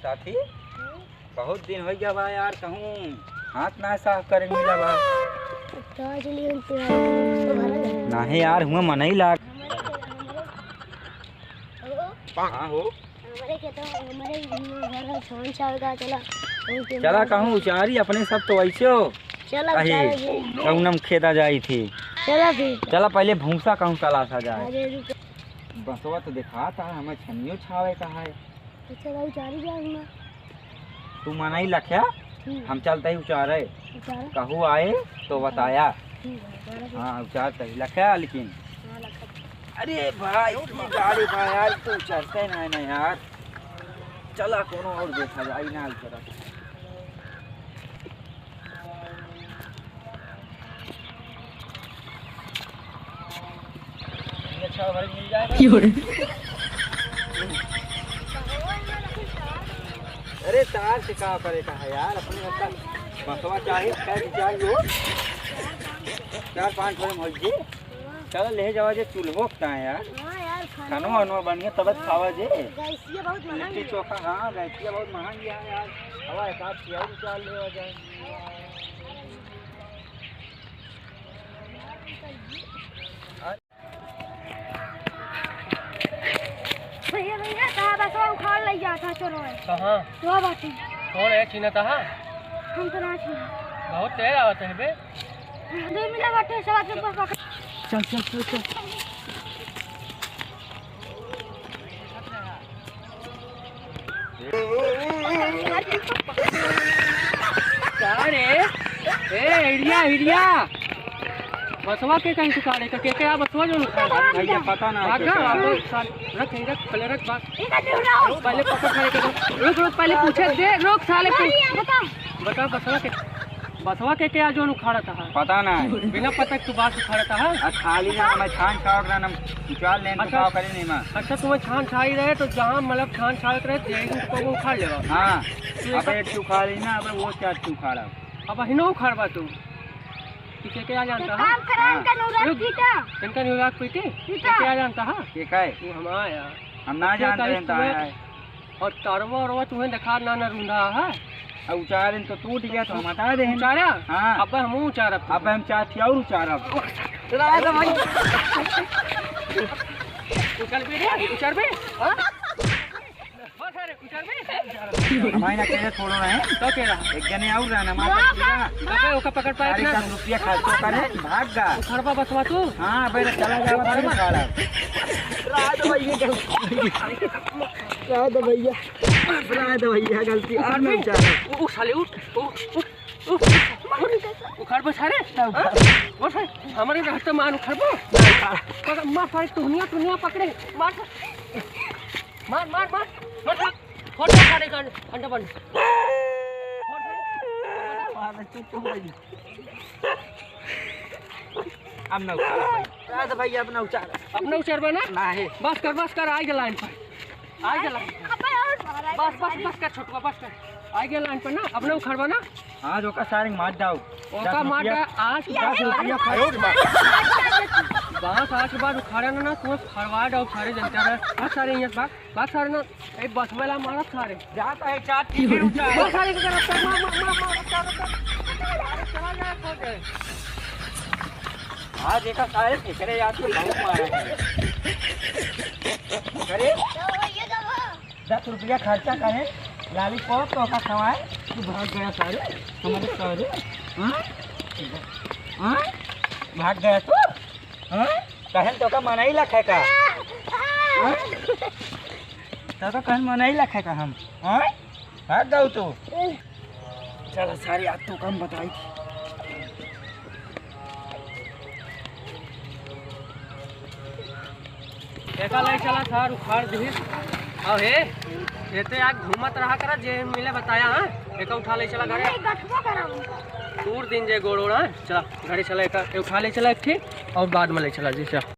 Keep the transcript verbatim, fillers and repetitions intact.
साथी, बहुत दिन होइ गया बा यार, कहूँ हाथ ना साफ करे मिला बा। तो आज लिए हम तैयार करें, तो भरा जाए। नाहीं यार, हुआ मनई लाग। हाँ हो। हमरे के तो, हमरे घर है, छान छावे का, चला। चला कहूँ उचारी अपने सब तो वैसे हो। चला अही, उचारे के। कौनम खेता जाई थी। चला फिर। चला पहले भूसा कहूँ तलाशा जाए। अरे रुक। बसवा तो देखात है, हमें छनियो छावे का है। तो चला उचारी जाए ना। तू मनई लख्या, हम्म। हम चलते ही उचारे। उचारे? कहू आए तो बताया। ठीक है, उचारे फिर। हाँ, उचार तही लख्या लेकिन। हाँ, लख्या। अरे भाई, की गाड़ी बा यार, तू चढ़ते नहीं ना यार। चला, कोनो और देखा जाए, ना चला। ये अच्छा भाई मिल जाएगा। क्यों रे? अरे, तार से का करे का है यार, अपने घर का बसवा चाहे, खैर, चाहे हो। चार पाँच बजे में हो जी। चलो, ले जावा जे चूल्हो का है यार। हाँ यार, खाना। खानो वानो बढ़िया, तब हाँ, खावा जे। गैसिया बहुत महंग लिट्टी है। चोखा, हाँ, गैसिया बहुत महंग है यार। हवा एक आध की और उतार ले जाए। भैया, भैया, कहाँ बसवा उखाड़ ले जाता चोरवा? कहाँ? तो बाटे। कौन है, चिन्हता है? हम तो ना चिन्हत। बहुत तेज आवत है बे। दो मिला बाटे, सब आदमी बस बाटे। चल, चल, चल, चल। का रे? ए, हिड़िया, हिड़िया। बसवा के कहीं तू काढ़े का, के, के आ बसवा जो उखाड़? भैया, पता ना भाग कैसे जा, है। आप साल, रख, यहीं रख, पहले रख बात। पहले पकड़ खड़े कर। रुक, रुक, पहले पूछे दे, रुक, साले पूछ। बता। बता, बसवा के, बसवा के, के आ जो उखाड़ा था? पता ना है। बिना पता के तू बास उखाड़ा था? आ, खाली ना, मैं छान छावक ना, हम उचार लेन, तो अच्छा। का करे नहीं, माँ। अच्छा, तुम्हें छान छाई रहे, तो जहाँ, मतलब, छान छावक रहे, यही तुमको उखाड़ लेगा। हाँ। तू अब एक एक उखाड़ी ना, अब वो क्या उखाड़ा? अब हिनो उखाड़बा तू। कि के, के आ जानता है? काम करा, हाँ। इनका नौरात रुक। पीटा। इनका नौरात पीटे? पीटा। के, के आ जानता है? के का है? तू हम आया। हम ना जानते हैं, कहाँ है? और तारवा ओरवा तुम्हें देखा ना, ना रूंधा है। अब उचारेन तो टूट गया, तो हम हटा दे। उचारा? हाँ। अब हम उचारब। अब हम चार ठिया और उचारब। चला, आ जा भाई। उचल भी रे, उचल भी। हाँ? बस, अरे, उचल बे। हमारे ना कहे थोड़ो रहे। तो कह रहा। एक जने और रहना, माता बाबा, जी का। बाबा, ओका पकड़ पाए चालीस ना। लाख रुपया खर्च करे, भाग गा। उखड़बा बसवा तू। हाँ, बेटा, चला जाओ, फिर उखाड़ा। रात भैया, रात भैया, रात भैया, गलती उखड़ आपने बे। उचारा। उ-, उठ साले, उठ, उठ, उठ, उठ। उखड़ बे सारे। हाँ? बस है, हमारे रहते मान उखड़ बे। पकड़, मार सारे, टुहनिया, टुहनिया पकड़े, मार। मार, मार, मार, मार, मार। फोड़ दे सारे का अंडा बन। फोड़ दे। मार, चुप, चुप, भाई। अब ना उचार, भाई। रात भैया, अब ना उचार। अब ना उचार बना? ना है। बस कर, बस कर, आइ गे लाइन पर। आइ गे लाइन पर। बस, बस, बस कर, छोटुआ, बस कर। आइ गे लाइन पर ना, अब ना उखड़बा ना। आज ओका सारे मार डाउ। ओका दस मार रुपया, डाउ, आज दस रुपया खाओ। बांस आज के बाद उखाड़ा ना, ना, तू फरवा डाउ सारे जनता ना। भाग सारे यहाँ, भाग, भाग सारे ना। ए, बस वाला मारत सारे। जाता है, चार टीके उठा। मार सारे को, मार, मार, मार, मार, मार, मार, मार। चला जाए, खो जाए। आज देखा सारे, एकरे याद से बहुत मारा है। अरे। दस रुपया खर्चा करे, लॉलीपॉप तो का खवाए, तू भाग गया सारे, हमारे सारे, हाँ? हाँ? भाग गया तू? हाँ? कहन तो का मनई लखे का? हाँ? तो का कहन मनई लखे का हम? हाँ? भाग गऊ तू? चला सारे, आज तो कम बताई थी। एका ले चला सार उखाड़ दिहिस। अब हे, एते आग घूमत रहा करा, जे मिले बताया, हाँ? एका उठा ले चला घरे। नहीं, गठबो करा उनका। तूर दिन जे गोड़ ओड़, हाँ? चला, घरे चला, एका, ए उठा ले चला एक ठे, और बाद में ले चला जी, चला।